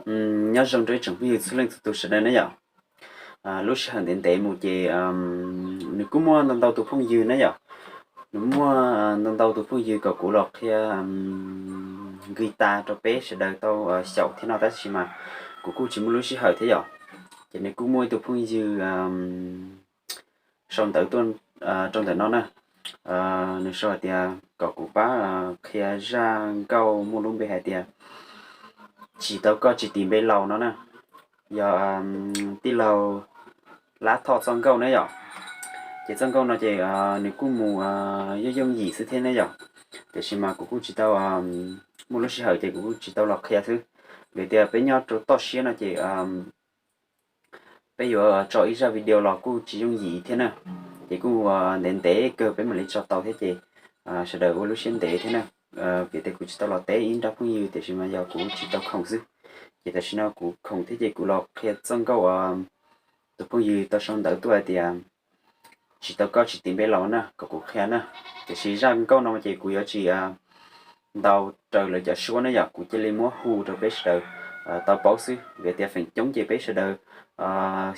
Nyob zoo rau ib tsoom phooj ywg txhua leej txhua tus sawv daws na yom. Lub sij hawm ntev ntev mus ces nws kuj muaj ntau ntau tus phooj ywg na yom. Nws muaj ntau ntau tus phooj ywg kom kuv los qhia guitar rau peb sawv daws tau xyaum thiab no tab sis mas kuv kuj tsis muaj lub sij hawm thiab yom. Ces nws kuj muaj ib tug phooj ywg sau ntawv tuaj rau ntawm no na. Nws sau hais tias kom kuv pab qhia zaj nkauj muaj lub npe hais tias tsis tau koj tsis tis npe laus no na. Yog tij laug Lab Thoj txoj nkauj na yom. Ces txoj nkauj no ces nws kuj mus yooj yooj yim xwb thiab ne yom. Tiam sis mas kuv kuj tsis tau muaj lub sij hawm ces kuv kuj tsis tau los qhia xwb. Vim tias peb nyob rau toj siab no ces peb yuav tso ib zaj video los kuj tsis yooj yim thiab na. Ces kuj ntev ntev kawg peb mam li tso tau thiab ces sawv daws ua lub siab ntev thiab na. Vim tias kuv tsis tau los teb ib nrab phooj ywg tiam sis mas yog kuv tsis tau khoom xwb. Ces tam sim no kuv khoom thiab ces kuv los qhia txoj nkauj tus phooj ywg tau sau ntawv tuaj hais tias tsis tau koj tsis tis npe laus na kom kuv qhia na. Tiam sis zaj nkauj no ces kuv yuav tsis ntaus raws lawv cov suab na yom, kuv cia li muab hu rau peb sawv daws tau paub xwb. Vim tias feem coob ces peb sawv daws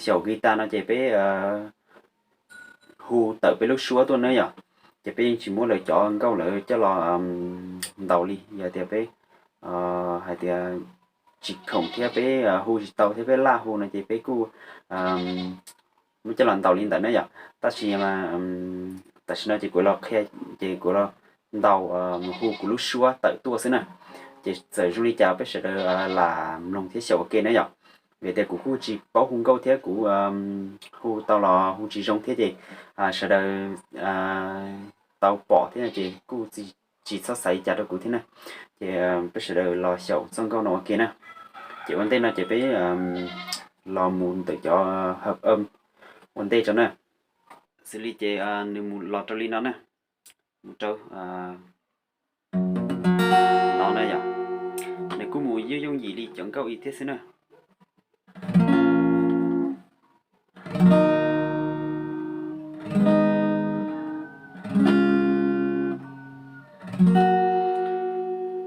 xyaum guitar no ces peb hu tawm peb lub suab tuaj na yom. Ces peb yeej tsis muab lawv cov nkauj lawv coj los ntaus li. Yog tias peb hais tias tsis khoom thiab peb hu tsis tau thiab peb laj hu no ces peb kuj muab coj los ntaus li ntawd na yom. Tab sis tam sim no ces kuv los qhia, ces kuv los ntaus mus hu kuv lub suab tawm tuaj xwb na. Ces txawm zoo li cas peb sawv daws lam mloog thiab xyaum ua ke na yom. Vim tias kuv kuj tsis paub hu nkauj thiab kuv hu tau los hu tsis zoo thiab ces sawv daws tau pom thiab ces kuj tsis txhob xav li cas rau kuv thiab na. Ces peb sawv daws los xyaum txoj nkauj no ua ke na. Ces ua ntej no ces peb los mus ntawm cov hợp âm ua ntej rau na. Xws li ces nws mus los rau li no na, mus rau no na yom. Nws kuj mus yooj yooj yim li cov nkauj ib thiab xwb na.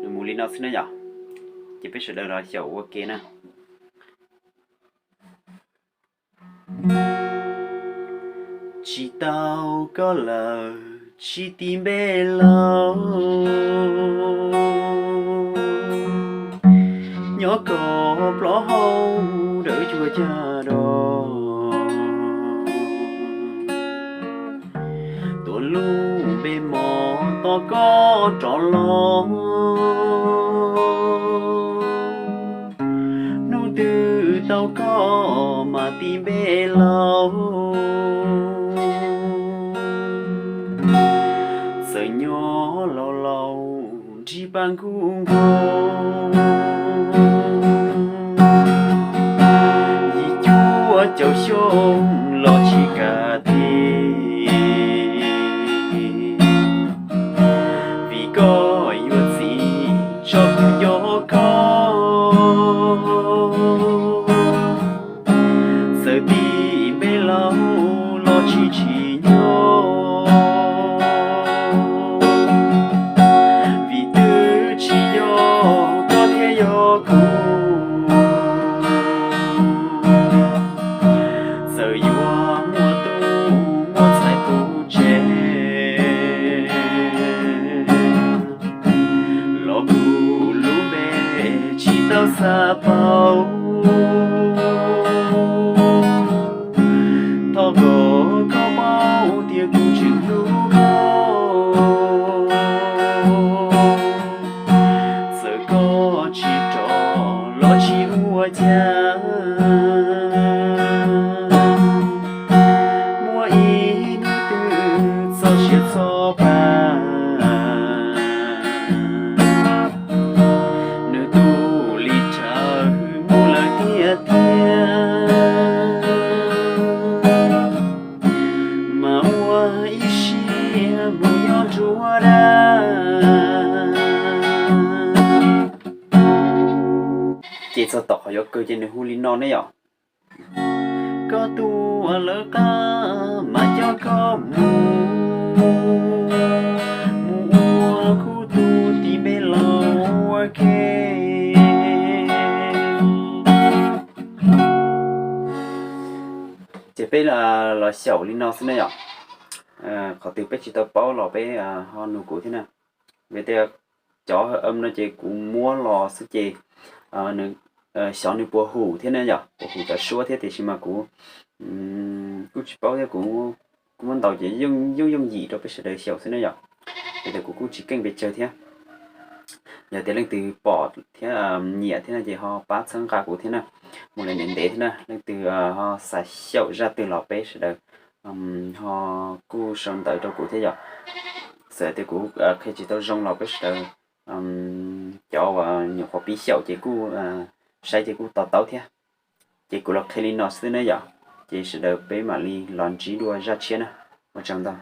Nws mus li no xwb na yom. Ces peb sawv daws los xyaum ua ke na. Tsis tau koj lawm tsis tis npe laus, nyob koj plaub hau dawb cuag cag dos. Tuav lub npe mos tos koj rov los, hnub twg tau koj mas tis npe laus. Txawm nyob laus laus nrig paj nkuj nkaus, yim cuaj caum xyoo los tsis kam tis, vim koj yuav txim tso kuv nco koj. Txawm tis npe laus los tsis tsim nyog, vim twb tsis yog koj thiab yog kuv. Txawm yuav muaj tub muaj ntxhais puv tsev, los kuv lub npe tsis tau xav paub. Thov kom koj paub tias kuv tseem hlub koj. Txawm koj tsis rov los tsis ua cas, muaj ib hnub twg txoj sia txhob pab, nws tu li rhawv mus lawm tiag tiag, mas ua ib siab mus nyob nruab dab. Ces txog tom qhov yuav kaw ces nws hu li no ne yom. Koj tuaj lawv qab mas coj koj mus, mus ua khub tub tis npe laus ua ke. Peb los xyaum li no xwb ne yom. Qhov twg peb tsis tau paub los peb ho nug kuv thiab na. Vim tias cov hawm no ces kuv muab los xwb ces nws, xyov nws puas hum thiab ne yom, puas hum cov suab thiab, tiam sis mas kuv kuj tsis paub thiab, kuv kuv muab ntaus ces yooj yooj yim rau peb sawv daws xyaum xwb ne yom. Vim tias kuv kuj tsis keej pes tsawg thiab. Yog tias leej twg pom thiab nyiam thiab no ces ho pab txhawb nqa kuv thiab na, mus lawm ntev ntev thiab na. Leej twg ho xav xyaum zaj twg los peb sawv daws ho kuj sau ntawv rau kuv thiab yom. Txawm tias kuv qhia tsis tau zoo los peb sawv daws cov uas nyuam qhuav pib xyaum ces kuj saib ces kuj to taub thiab. Ces kuv los qhia li no xwb ne yom, ces sawv daws peb mam li los ntsib dua zaj tshiab na. Ua tsaug ntau.